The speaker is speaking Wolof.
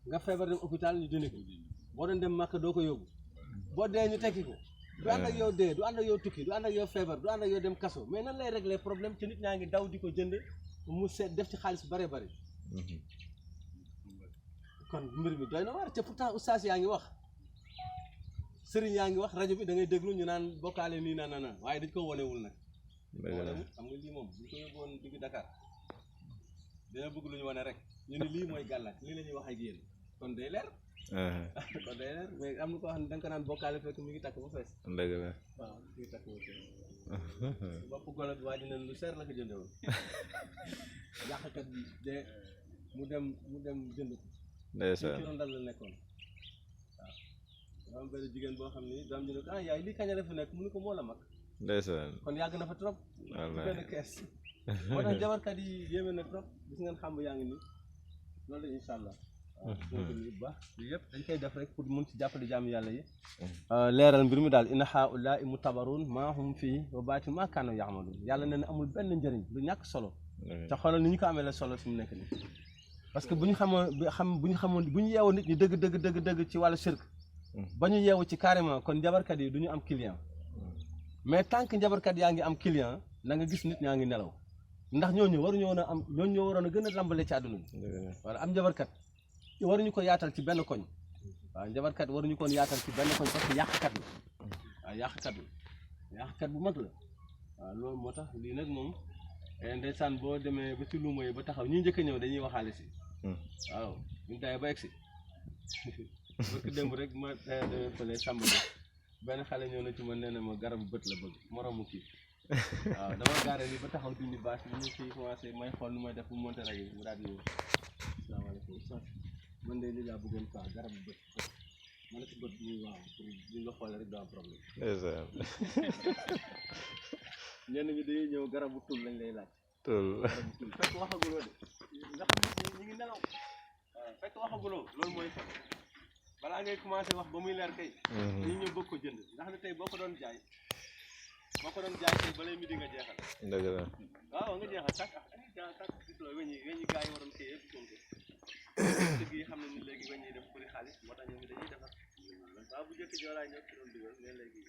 nga feebar dem hôpital ñu dindi ko boo doon dem Makka doo ko yóbbu boo dee ñu tekki ko du ànd ak yow dee du ànd ak yow tukki du ànd ak yow feebar du ànd ak yow dem kaso mais nan lay régler problème ci nit ñaa ngi daw di ko jënd mu seet def ci xaalis bare bari kon mbir mi doy na waar te pourtant oustaz yaa ngi wax sëriñ yaa ngi wax rajo bi da ngay déglu ñu naan bokkaale nii naan waaye dañ ko wonewul nag wonewul xam nga lii moom buñ ko yóbbuwoon digg Dakar dina bëgg lu ñu wane rek ñu ne lii mooy gàllaaj lii la ñuy wax ak yéen kon day leer kon day leer mais am na koo xam ne da nga ko naan bokkaale fekk mi ngi takk ba fees dëgg la waaw mi ngi takk ba fees bopp golo bi waa dina lu seer la ko jënde woon yàqkat bi de mu dem jënd ko ndeysaan ci rondal la nekkoon waaw am benn jigéen boo xam ni doom ji ne ko yaay lii kañ la fi nekk mu ni ko moo la mag ndeysaan kon yàgg na fa trop benn kees moo tax jabarkat yi yéeme na trop gis ngeen xam yaa ngi nii loolu la incha allah waaw bu baax lii yëpp dañ koy def rek pour mun ci jàppale jaamu yàlla yi leeral mbir mi daal inna haa'ulaa'i mutabarun maa hum fii wa baatil maa kaanu ya'maluun yàlla nee na amul benn njëriñ lu ñàkk solo te xoolal ni ñu ko amee la solo fi mu nekk nii parce que bu ñu xamoon bu ñu yeewoo nit ñi dëgg ci wàllu shirk ba ñu yeewu ci carrément kon njabarkat yi du ñu am client mais tant que njabarkat yaa ngi am client na nga gis nit ñaa ngi nelaw ndax ñooñu waruñu woon a am ñooñu ñoo waroon a gën a lambale ci àdduna bi wala am njabarkat waruñu ko yaatal ci benn koñ waaw njabarkat waruñu ko yaatal ci benn koñ parce que yàqkat la waaw yàqkat bu mag la waaw loolu moo tax lii nag moom ndeysaan boo demee ba ci luuma yi ba taxaw ñi njëkk a ñëw dañuy waxaale si waaw ñu daye ba egsi barki démb rek ma demee fële sàmba bi benn xale ñëw na ci man nee na ma garabu bët la bëgg moromu kii waaw dama gaare nii ba taxaw dindi bâche bi ñu kii commencé may xool nu may def bu monté rajo bi mu daal di ñëw asalaamaaleykum man de lii laa bëggoon quoi garabu bët ma ne ko bët bi waaw pour buñ la xoolee rek doo am problème ñenn ñi dañuy ñëw garabu tul lañ lay laaj garabu tul fekk waxaguloo de nga xam ne ñi ngi nelaw waaw fekk waxaguloo loolu mooy fa balaa ngay commencé wax ba muy leer kay dañuy ñëw bëgg ko jënd ndax ne tey boo ko doon jaay tey balay midi nga jeexal dëgg la waaw nga jeexal tak gis loo weñ yi gaa yi waroon kay yëpp sonko dëgg yi xam ne ni léegi weñ yi def bëri xaalis moo tax ñoom dañuy defar waaw bu jëkk joolaay ñoo ci doon dugal mais léegi